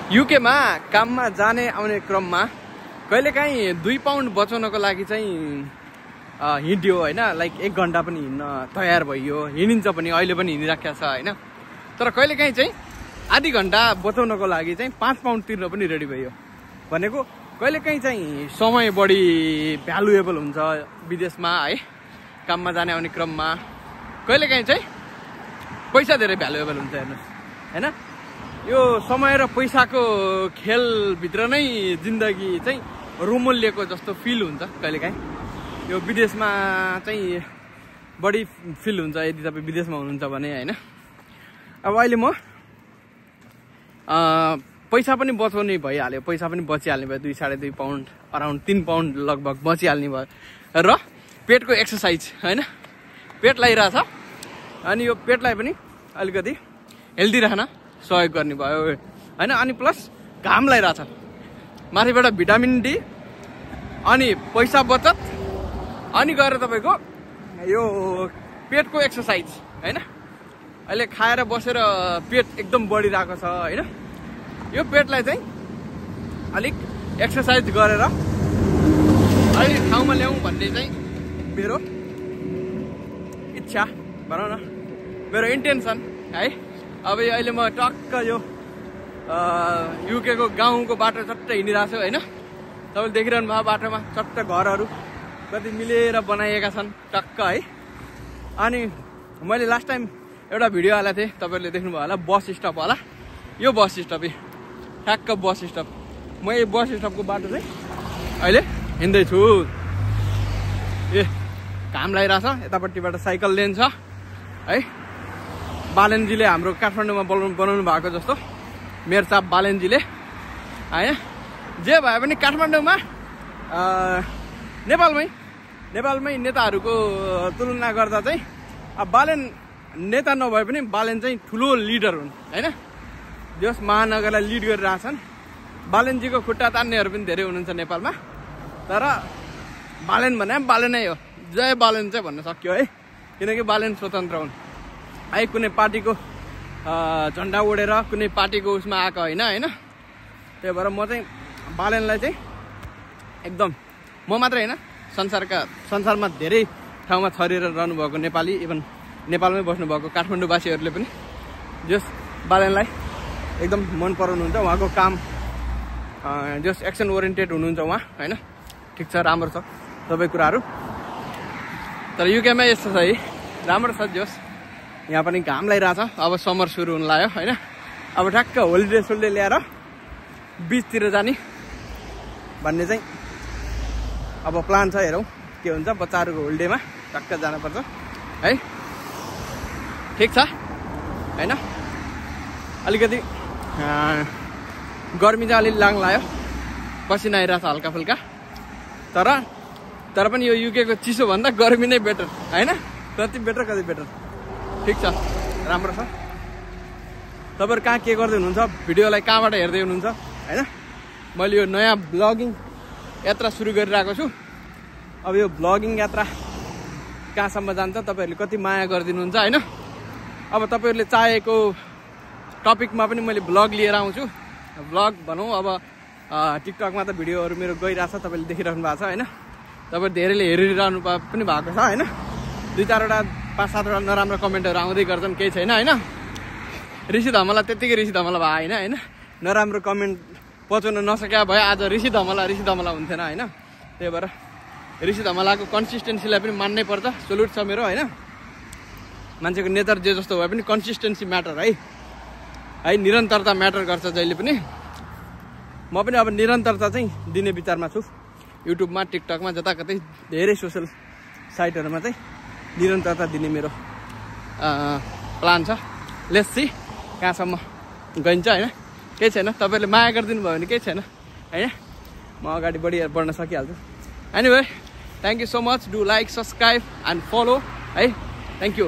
युकेमा काममा जाने आउने क्रममा कहिलेकाहीँ 2 पाउन्ड बचाउनको लागि चाहिँ हिँड्यो होइन, लाइक 1 घन्टा पनि हिँड्न तयार भइयो, हिँडिन्छ पनि, अहिले पनि हिँडिराखेको छ होइन। तर कहिलेकाहीँ चाहिँ आधी घन्टा बचाउनको लागि चाहिँ 5 पाउन्ड तिर्न पनि रेडी भयो। भनेको कहिलेकाहीँ चाहिँ समय बढी भ्यालुएबल हुन्छ विदेशमा है, काममा जाने आउने क्रममा। कहिलेकाहीँ चाहिँ पैसा धेरै भ्यालुएबल हुन्छ हेर्नुहोस् होइन। यो समय र पैसाको खेलभित्र नै जिन्दगी चाहिँ रोमल्लिएको जस्तो फिल हुन्छ कहिलेकाहीँ। यो विदेशमा चाहिँ बढी फिल हुन्छ यदि तपाईँ विदेशमा हुनुहुन्छ भने होइन। अब अहिले म पैसा पनि बचाउने भइहाल्यो, पैसा पनि बचिहाल्ने भयो, 2-2.5 पाउन्ड अराउन्ड 3 पाउन्ड लगभग बचिहाल्ने भयो। र पेटको एक्सर्साइज होइन, पेट लगाइरहेछ अनि यो पेटलाई पनि अलिकति हेल्दी राख्न सहयोग गर्ने भयो होइन। अनि प्लस घाम लगाइरहेछ, माथिबाट भिटामिन डी अनि पैसा बचत अनि गएर तपाईँको यो पेटको एक्सर्साइज होइन। अहिले खाएर बसेर पेट एकदम बढिरहेको छ होइन। यो पेटलाई चाहिँ अलिक एक्सर्साइज गरेर अहिले ठाउँमा ल्याउँ भन्ने चाहिँ मेरो इच्छा भनौँ न, मेरो इन्टेन्सन है। अब यो अहिले म टक्क यो युकेको गाउँको बाटो चट्ट हिँडिरहेको छु होइन। तपाईँले देखिरहनु भयो बाटोमा चट्ट घरहरू कति मिलेर बनाइएका छन् टक्क है। अनि मैले लास्ट टाइम एउटा भिडियो हालेको थिएँ, तपाईँहरूले देख्नुभयो होला, बस स्टप होला। यो बस स्टप ठ्याक्क बस स्टप। म यो बस स्टपको बाटो चाहिँ अहिले हिँड्दैछु। ए घाम लागिरहेछ, यतापट्टिबाट साइकल लेन छ है। बालेनजीले हाम्रो काठमाडौँमा बनाउनु भएको जस्तो मेरचाप बालेनजीले होइन। जे भए पनि काठमाडौँमा नेपालमै नेताहरूको तुलना गर्दा चाहिँ अब बालेन नेता नभए पनि बालेन चाहिँ ठुलो लिडर हुन् होइन। यस महानगरलाई लिड गरिरहेछन्। बालेनजीको खुट्टा तान्नेहरू पनि धेरै हुनुहुन्छ नेपालमा, तर बालेन भने बालेनै हो। जय बालेन चाहिँ भन्न सक्यो है, किनकि बालेन स्वतन्त्र हुन् है। कुनै पार्टीको झन्डा उडेर कुनै पार्टीको उसमा आएको होइन होइन। त्यही भएर म चाहिँ बालेनलाई चाहिँ एकदम, म मात्रै होइन, संसारमा धेरै ठाउँमा छरिएर रहनुभएको नेपाली, इभन नेपालमै बस्नुभएको काठमाडौँवासीहरूले पनि जस बालेनलाई एकदम मन पराउनुहुन्छ। उहाँको काम जस एक्सन ओरिएन्टेड हुनुहुन्छ उहाँ होइन। ठिक छ, राम्रो छ सबै कुराहरू। तर युकेमा यस्तो छ है, राम्रो छ जोस्। यहाँ पनि घाम लागिरहेछ, अब समर सुरु हुन लाग्यो होइन। अब ठ्याक्क होलिडे सोल्डे ल्याएर बिचतिर जाने भन्ने चाहिँ अब प्लान छ। हेरौँ के हुन्छ, बच्चाहरूको होलिडेमा टक्क जानुपर्छ है। ठिक छ होइन। अलिकति गर्मी चाहिँ अलिक लाङ लाग्यो, पसिना आइरहेछ हल्का फुल्का। तर पनि यो युकेको चिसो भन्दा गर्मी नै बेटर होइन। कति बेटर कति बेटर। ठिक छ, राम्रो छ। तपाईँहरू कहाँ के गर्दै हुनुहुन्छ, भिडियोलाई कहाँबाट हेर्दै हुनुहुन्छ होइन। मैले यो नयाँ ब्लगिङ यात्रा सुरु गरिरहेको छु। अब यो ब्लगिङ यात्रा कहाँसम्म जान्छ, तपाईँहरूले कति माया गरिदिनुहुन्छ होइन। अब तपाईँहरूले चाहेको टपिकमा पनि मैले ब्लग लिएर आउँछु। ब्लग भनौँ, अब टिकटकमा त भिडियोहरू मेरो गइरहेछ, तपाईँले देखिरहनु भएको छ होइन। तपाईँ धेरैले हेरिरहनु पनि भएको छ होइन। 2-4वटा 5-7वटा नराम्रो कमेन्टहरू आउँदै गर्छन्, केही छैन होइन। ऋषि धमला त्यत्तिकै ऋषि धमला भयो होइन होइन। नराम्रो कमेन्ट पचाउन नसके भए आज ऋषि धमला हुन्थेन होइन। त्यही भएर ऋषि धमलाको कन्सिस्टेन्सीलाई पनि मान्नै पर्छ। सल्युट छ मेरो होइन। मान्छेको नेचर जे जस्तो भए पनि कन्सिस्टेन्सी म्याटर है। निरन्तरता म्याटर गर्छ जहिले पनि। म पनि अब निरन्तरता चाहिँ दिने विचारमा छु। युट्युबमा, टिकटकमा, जताकतै धेरै सोसल साइटहरूमा चाहिँ निरन्तरता दिने मेरो प्लान छ। लेट्स सी कहाँसम्म गइन्छ होइन। केही छैन, तपाईँहरूले माया गरिदिनु भयो भने केही छैन होइन। म अगाडि बढ्न सकिहाल्छु। Anyway, thank you so much. Do like, subscribe and follow है। Thank you.